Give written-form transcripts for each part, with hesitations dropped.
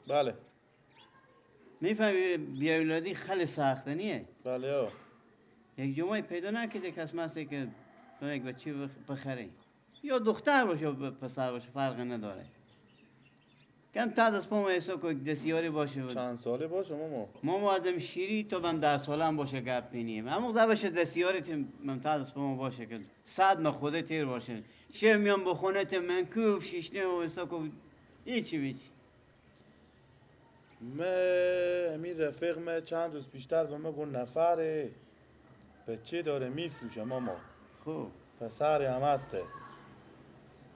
بله. میفهمی بیاولادی خیلی سخته نیه؟ بله آه. یک جمعه پیدا نکرده کس مثل که تو یک بچه بخری. یا دختر باشه یا پسر باشه فرق نداره. کم تا دست پا حساب که دستیاری باشه. چند ساله باشه ماما؟ ماما آدم شیری تا بم در ساله هم باشه گپ بینیم. اما در باشه دستیاری تیم من تا دست پا باشه که صد ما خوده تیر باشه. شیر میام بخونه تیم من کوف شیشنه و حساب که هیچی بیچ. امیر رفیق من چند روز بیشتر به من گفت نفره بچه داره میفروشه ماما. خوب. پسر هم هسته.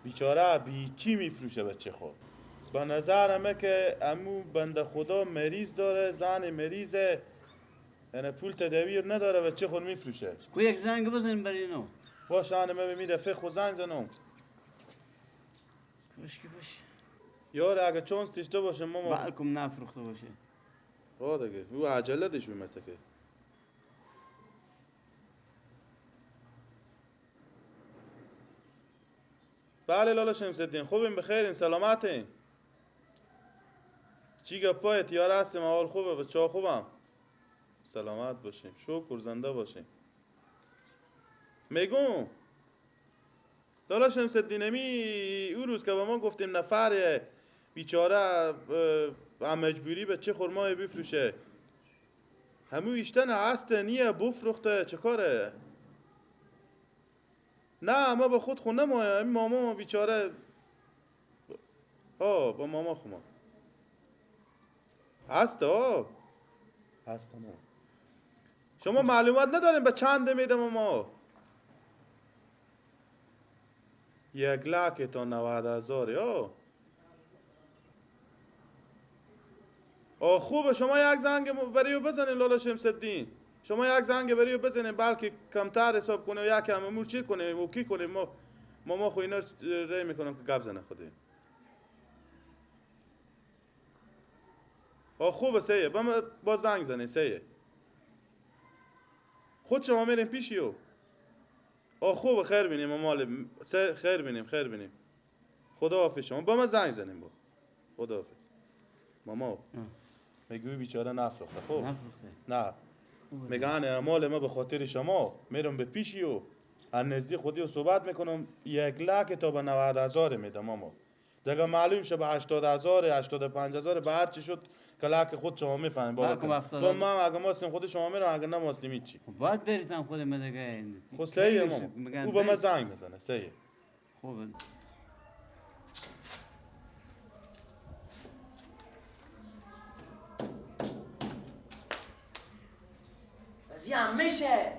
بیچاره بی چی میفروشه بچه خود. به نظر که امو بنده خدا مریض داره، زن مریضه، یعنی پول تدبیر نداره بچه خود میفروشه. کو یک زنگ بزن برای اینو. باشه آنه من می رفیق خود زنگ زنم. باش که باش. یار اگه چانس داشته باشه ماما. بلکم نفروخته باشه. آه دیگه او عجله دش میمته که. بله لالا شمس‌الدین خوبیم بخیریم سلامتیم. چی گپای تیار هستیم اول خوبه بچه ها خوبم سلامت باشیم شکر زنده باشیم. میگم لالا شمس‌الدین امی او روز که به ما گفتیم نفر بیچاره هم مجبوری به چه خرمای بفروشه همو ایشتن هسته نیه بفروخته چه کاره؟ نه ما به خود خونه ما این ماما بیچاره ها با ماما خوما هسته ها هسته ما. شما معلومات نداریم به چند میدم ما؟ 1,90,000 تا 90,000. ها آه خوبه شما یک زنگ بریو بزنین لالا شمس‌الدین. شما یک زنگ بریو بزنین بلکه کمتر حساب کنه و یک هم امور چی کنه و کی کنه. ما خو اینا ری میکنم که گپ زنه خوده. آه خوبه سیه با زنگ زنه سیه خود شما میریم پیشیو. آه خوبه خیر بینیم مال خیر بینیم خیر بینیم. خدا حافظ شما با ما زنگ زنیم با خدا حافظ. ماما میگوی بیچاره نفروخته. خب نفروخته نه میگن مال ما به خاطر شما میرم به پیشیو از نزدیک خودی رو صحبت میکنم 1,00,000 تا به 90,000 میدم ماما. دیگه معلوم شه به 80,000 85,000 به هر چی شد که لک خود شما میفهمیم بابا. با ما اگه ماستیم خود شما میرم اگه نماستیم هیچی. باید بریتم خود ما دیگه. خب سیه ماما او با ما زنگ میزنه سیه. خوبه. هم میشه.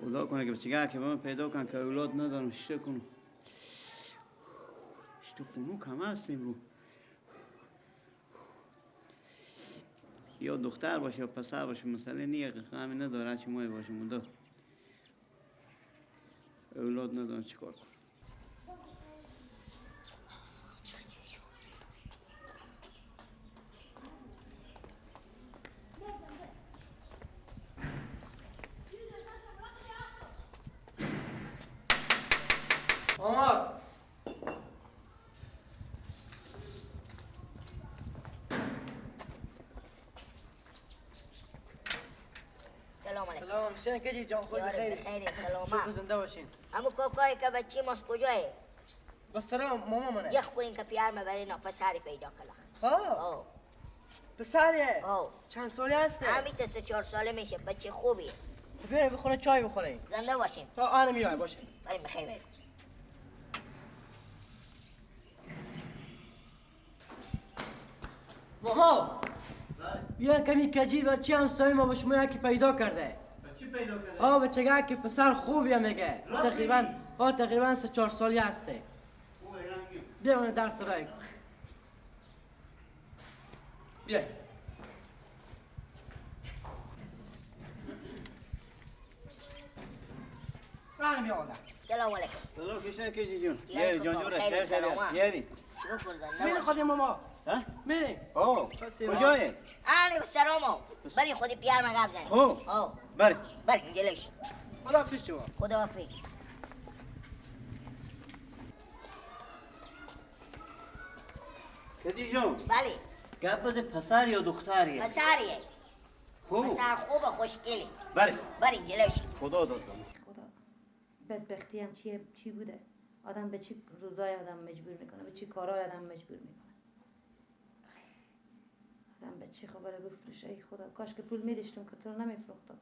خدا کنه که بچگاه که به من پیدا کن که اولاد ندارم شده کنم. تو خونو کم هستیم رو. یا دختر باشه یا پسر باشه مسئله نیه همین نداره چی مای باشه مونده. اولاد ندارم چیکار کنم. عمر سلام علیکم. سلام شن کجی جان خود بخیر. بخیر سلامت. زنده باشین. امو کوکای که بچه ماست کجاه؟ بس سلام ماما منه. یخ کنین که پیار مبری نا پسری پیدا کلا. ها. پسریه؟ آه. چند ساله هسته؟ همین تا 3-4 ساله میشه بچه خوبیه. بیاین بخوره چای بخوریم. زنده باشین. ها آن میای باشه. بریم بخیر بریم. ماما بیا کمی کجی بچه همسایه ما به شما یکی پیدا کرده. بچه پیدا کرده؟ آه بچه که پسر خوبیه میگه. تقریبا ها تقریبا 3-4 سالی هسته. بیا من درس رای بیا. راه بیا آدم. سلام علیکم. سلام کشن کجی جون. یاری جان جور خیر سلامت. یاری. میری خودی ماما. ها؟ میریم. اوه کجایی؟ آنی سرامو. بری خودی پیار مگاب زن. خوب. اوه. بری. بری جلوش. خداحافظ شما. خداحافظ. کدی جان؟ بله. گپ بزن پسر یا دختریه؟ پسریه. خوب. پسر خوب و خوشگلی. بله. بریم جلوش. خدا داد. خدا. بدبختی هم چیه چی بوده؟ آدم به چی روزای آدم مجبور میکنه، به چی کارهای آدم مجبور میکنه. آدم به چی خبره بفروشه ای خدا. کاش که پول میداشتم که تو رو نمیفروختم.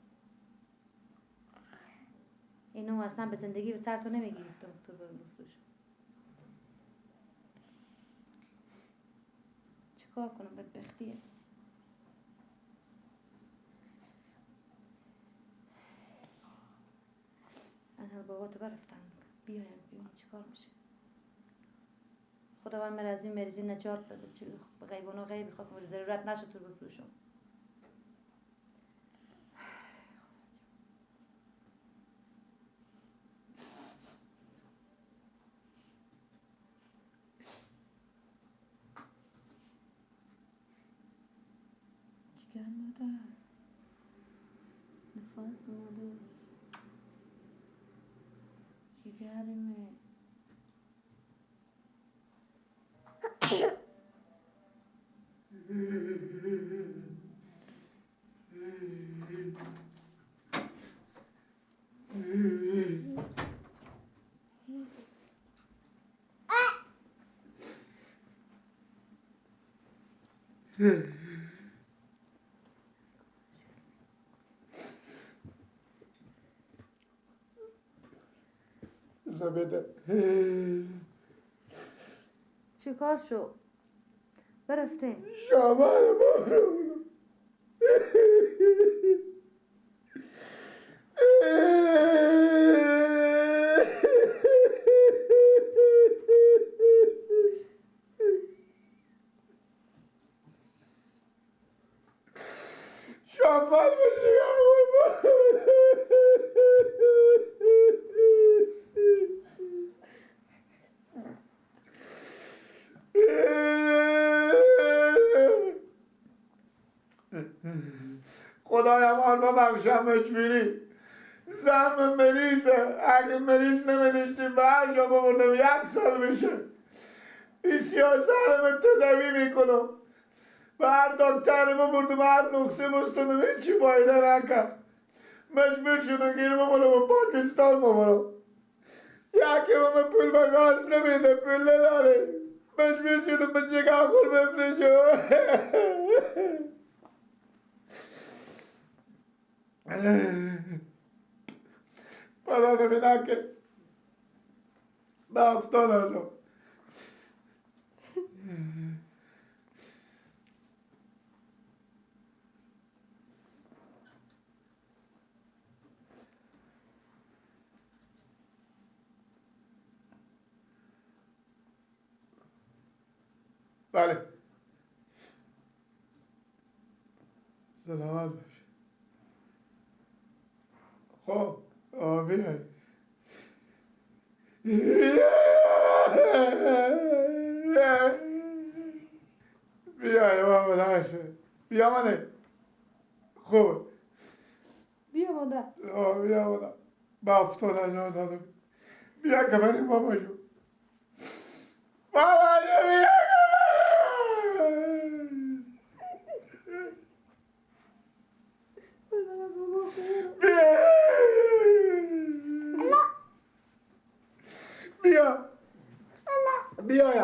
اینو اصلا به زندگی به سر تو نمیگیرفتم که تو رو بفروشم. چیکار کنم بدبختیه. انا بابا تو برفتن بیایم ببینیم چیکار میشه. خداوند من از این مریضی نجات بده. چه غیبانا غیبی خواهد که ضرورت نشه تو بفروشم. جگر مادر نفس مادر جگرمه. زبده چیکار شو؟ برفتین شامل بارو شامل خدایم آن ببخشم اجبیری زن مریضه. اگه مریض نمیداشتیم به هر جا ببردم 1 سال میشه. این سیاسرم تداوی میکنم، به هر دکتر ببردم هر نقصه بستونم هیچی فایده نکرد. مجبور شدم گیر ببرم و پاکستان ببرم. یکی به من پول به قرض نمیده، پول نداره. مجبور شدم به جگر خور بفروشم. پدر ببینم که به 70,000. بله سلامت باش. خب بیای بیای بابا نشه بیا منه. خوب بیا مادر. بیا مادر به 70,000 دادم. بیا که بریم بابا جو. بابا جو بیا بیا بیا بیا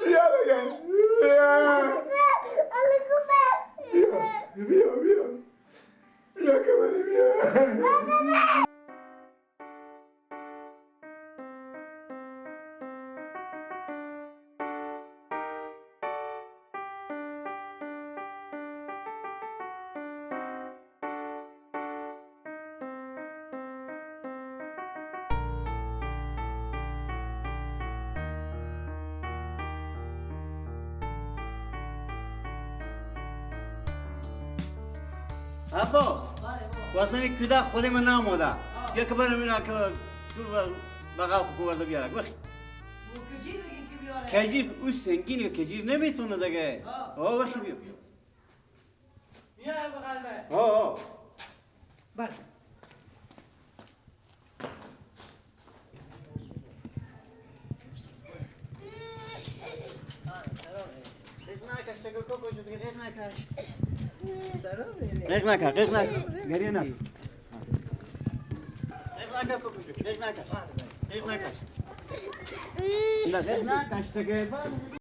بیا بیا بیا بیا بیا که بری بیا. عباس واسه این کودک خودی من ناموده. بیا که برم اینا که تو بغل خو برده بیاره. بخی کجیر او سنگینه، کجیر نمیتونه دیگه. آه بخی بیا. میای بغل من. آه بله. قیق نکش تگه کوکو جو دیگه قیق نکش. قیق نکن قیق نکن گریه نکن. قیق نکن کوکو جو قیق نکش. قیق نکش. نه قیق نکش تگه.